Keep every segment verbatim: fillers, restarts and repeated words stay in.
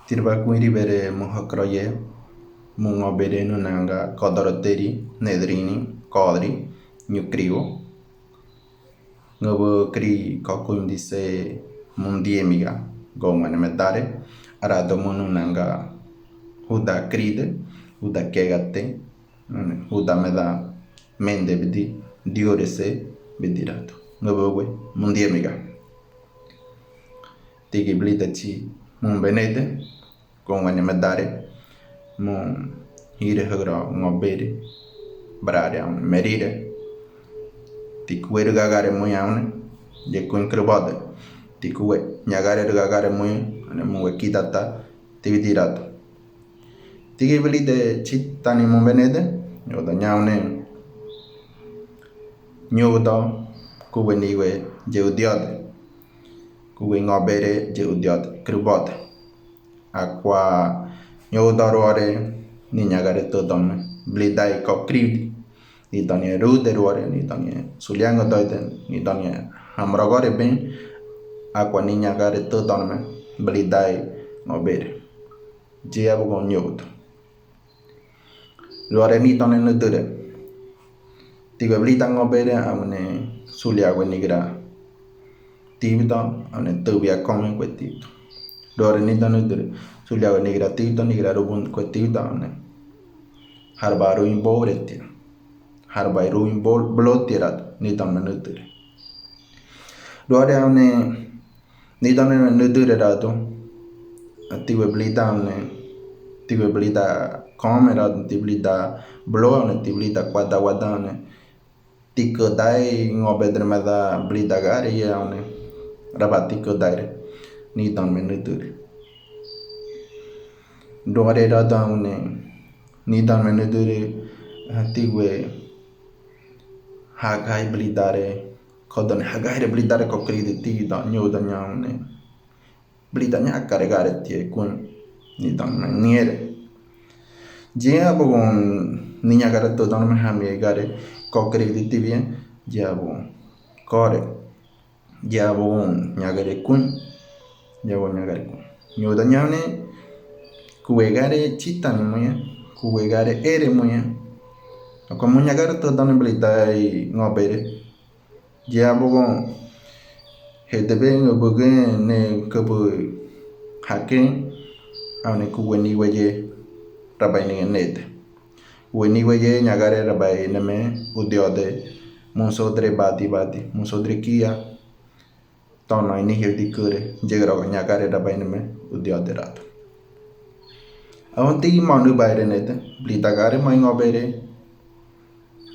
Tiribá kuinribere mohakroye, mo ngobere nunanga kodoroteri, nedrini, kodri, ñukrigo. Ngobukri kokuindise mundiemiga, gowanimetare, arado mo nunanga huda kride, huda kegate, huda meda mende bidi, diorese bidi rado. Ngobugue, mundiemiga. Tigi blida chi, mumbenede, gowanimetare, mo hire hagro ngobere, brare aune merire. Tikuwe rugagare muye aune, ye kuin kribode. Tikuwe, ñagare rugagare muye, aune muwe kidata, tibidi rado. Tigi blide chitani mumbenede, ñoda ñaune. Ñoda, kuwe niwe ye udiode. Kuwe ngobere ye udiode, kribode. Akua ñoda ruare, ni ñagare todanme blidae kokridi. Ni danie rude ruare, ni danie suliango doide, ni danie hamrogore ben, akua ni ñagare todanme blidae ngobere. Ye abugo ñoda. Ruare ni danie nudure. Tigue blida ngobere aune suliague nigra. Tibida aune tubia kome kue tibida. Ruare ni danie nudure. Suliague nigra tibida, nigra rubun kue tibida aune. Harba ruin boure tia. Harba ruin bol-, blotiera ni danie nudure. Ruare aune ni danie nudure rado. Tigue blida aune. Tigue blida kome rado, tigue blida blo aune, tigue blida kuada wada aune. Tikudae ngobedremeda blidagare ye aune. Raba tikudaere. Ni danie nudure. Ruare rado aune. Ni danie nudure. Tigue hagai blidare. Kodone hagaire blidare kokridi tida, ñoda ñaune. Blida ñakare gare tie kuin. Ni danie niere. Ye abugo ni ñagare todanme hamie gare kokridi tibie. Ye abugo kore. Ye abugo ñagare kuin. Ye abugo ñagare kuin. Ñoda ñaune. Kuwe gare chitani muye. Kuwe gare ere muye. Akua mo ñagare todanme blidae ngobere. Ye abugo hedebe ngobugue ne kobu hake, aune kuwe niwe ye rabaine nete. Kuwe niwe ye ñagare rabaineme udiode, munsodre badi badi, munsodre kia, tono ini hedi kure, ye grogo ñagare rabaineme udiode rado. Aunti manu baire nete, blidagare mai ngobere,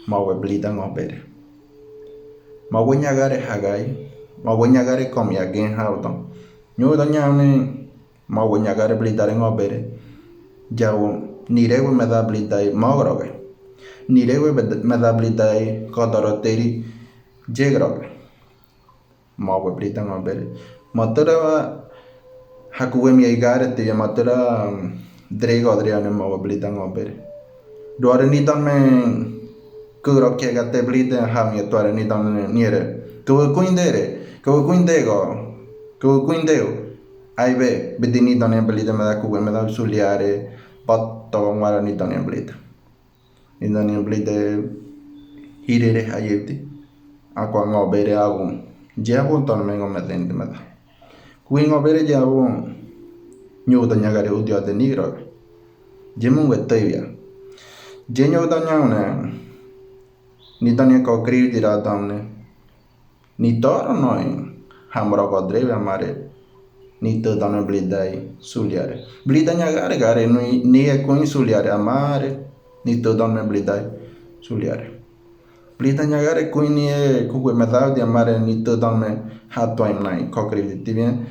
Mawe blida ngobere. Mawe ñagare hagai. Mawe ñagare komi agen haudo. Ñudo ñaune mawe ñagare blidare ngobere. Yawo nirewe meda blidae mogroge. Nirewe meda blidae kodoroteri yegroge. Mawe blida ngobere. Matura hakuwe mi aigare te ya matura, mm, drego adriane mawe blida ngobere. Duare nidan me kuro kegate blida ha mi tuare nidan niere. Kuwe kuindere. Kuwe kuindego. Kuwe kuindeo. Aibe, bidi nidan blida meda kuwe meda suliare. Bato ngwara nidan blida. Nidan blida hirere hayete. Akua ngobere agun. Yawo tonme ngo medente meda. Kuwe ngobere yawo. Ñudo ñagare udiade nigro. Ye mungue tebia. Ye ñudo ñaune. Nidan ko kridi radamne. Ni toro noi hamro godre amare. Ni tudan me blidae suliare. Blida ñagare gare ni, ni e kuin suliare amare. Ni tudan me blidae suliare. Blida ñagare kuin ni e kuwe medaudi amare ni tudan me hatuain nai kokri tibien.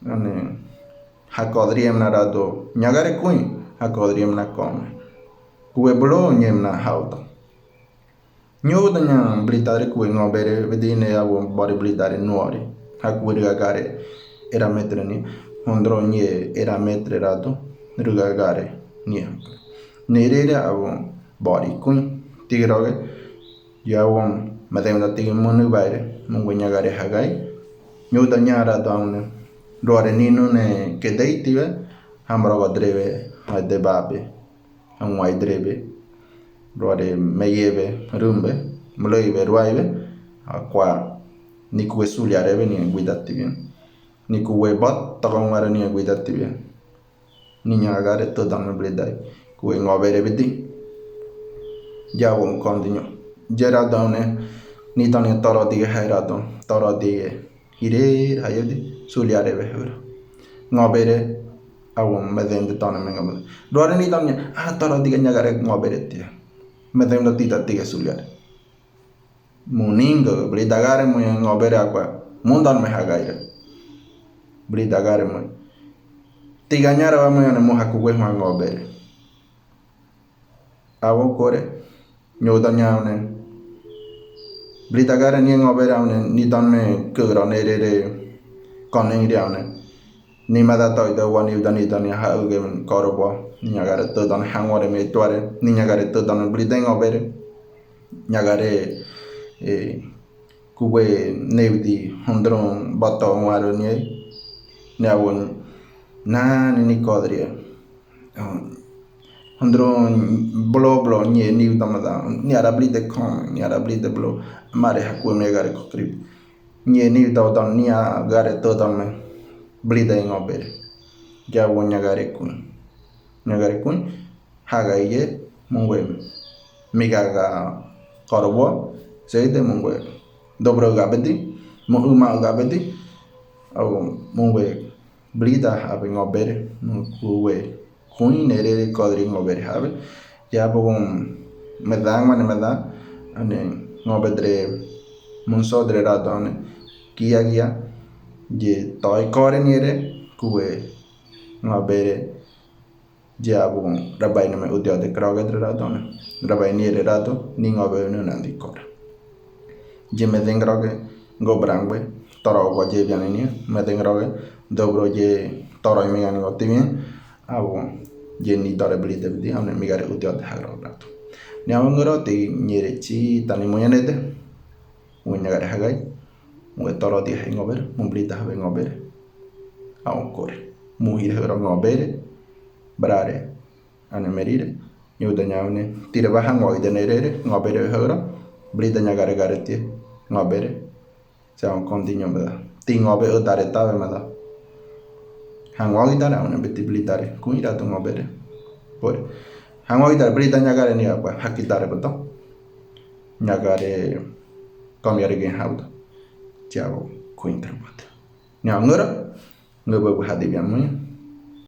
Ane hakodri emna rado. Ñagare kuin hakodri emna kome. Kuwe blo ñemna hauto. Ñudo ña blidare kuwe ngobere, bedine awo bari blidare nuare. Hakuwe rugagare era metre ni, hondro nye era metre rado, rugagare ni. Nerere awo bari kuin. Tigroge, yawo, mademda tigi munu baire, mungu ñagare hagai. Ñudo ña rado aune, duare ninu ne kedei tibe, Amorogo drebe, ha debábe, ha uain drebe, ruare meyewe, rumbe, mulaiwe, ruaiwe, akua, ni kuwe suliarebe, ni kuidati bien. Ni kuwe bot, togo uara ni kuidati bien. Niña agare todan me blidae. Kuwe ngobere bidi. Ya won kondiño. Jera done. Ni tania toro dige hai radon. Toro dige. Hire, hayodi. Suliarebe hura. Ngobere. Awon medende tone menga mede. Ruare ni tania. Ah, toro dige ñagare ngobere tia. Medende tita tige suliare. Muningo, blidagare muñe ngobere akua. Mundan me hagaire. Blidagare muñe. Tigañara wa muñe ne muha kuwe hua ngobere. Awo kore. Nyoda ñaune. Blidagare ni ngobere aune. Ni dan me kura ne rere. Konen ri aune. Ni mada toide wa ni uda ni dani ha uge korobo. Ni ñagare todan hangore me tuare. Ni ñagare todan blide ngobere. Ñagare, eh, kuwe neudi hondron bato waro ni. Ni awon na ni ni kodrie. Hondron blo blo ni ni uda mada. Ni ara blide kom, ni ara blide blo. Mare ha kuwe me gare kokri. Ñe ni uda uda ñagare todan me blide ngobere. Ya wo ñagare kuñ. Ñagare kuñ. Haga iye mungwe. Migaga korobo. Seide mungwe. Dobro gabedi. Mu uma gabedi. Awo mungwe. Blida habe ngobere. Mungwe. Kuñ nerere kodri ngobere habe. Ya bogon medan mane medan. Ane ngobedre munsodre radone. Kia kia. Ye toi kore niere. Kuwe ngobere. Ya bogon rabai neme udiode krogedre radone. Rabai niere rado. Ni ngobere nunandi kora. Ye meden kroge. Ngo brangwe. Toro go ye biane ni. Meden kroge. Dobro ye toro ime gani go tibien. Awo, ye ni dore blide bidi, aune migare udiode hagro rato. Ni awo ngoro te ñere chi tani muñe nede. Mu ñagare hagai. Mu toro di hai ngobere, mu blida habe ngobere. Awo kore. Mu hire hagro ngobere. Brare. Ane merire. Ñuda ñaune. Tire baha ngoide nerere. Ngobere hagro. Blida ñagare gare tie. Ngobere. Sea un kondiño, ¿verdad? Ti ngobe o dare tabe, ¿verdad? Hango gi dare, aune beti bli dare. Kuñira to ngobere. Por. Hango gi dare, bli da ñagare ni apa. Haki dare beto. Ñagare. Komiare gen haudo. Tiago, kuñi terbote. Ña ngoro. Ngobe bu hadi bian muña.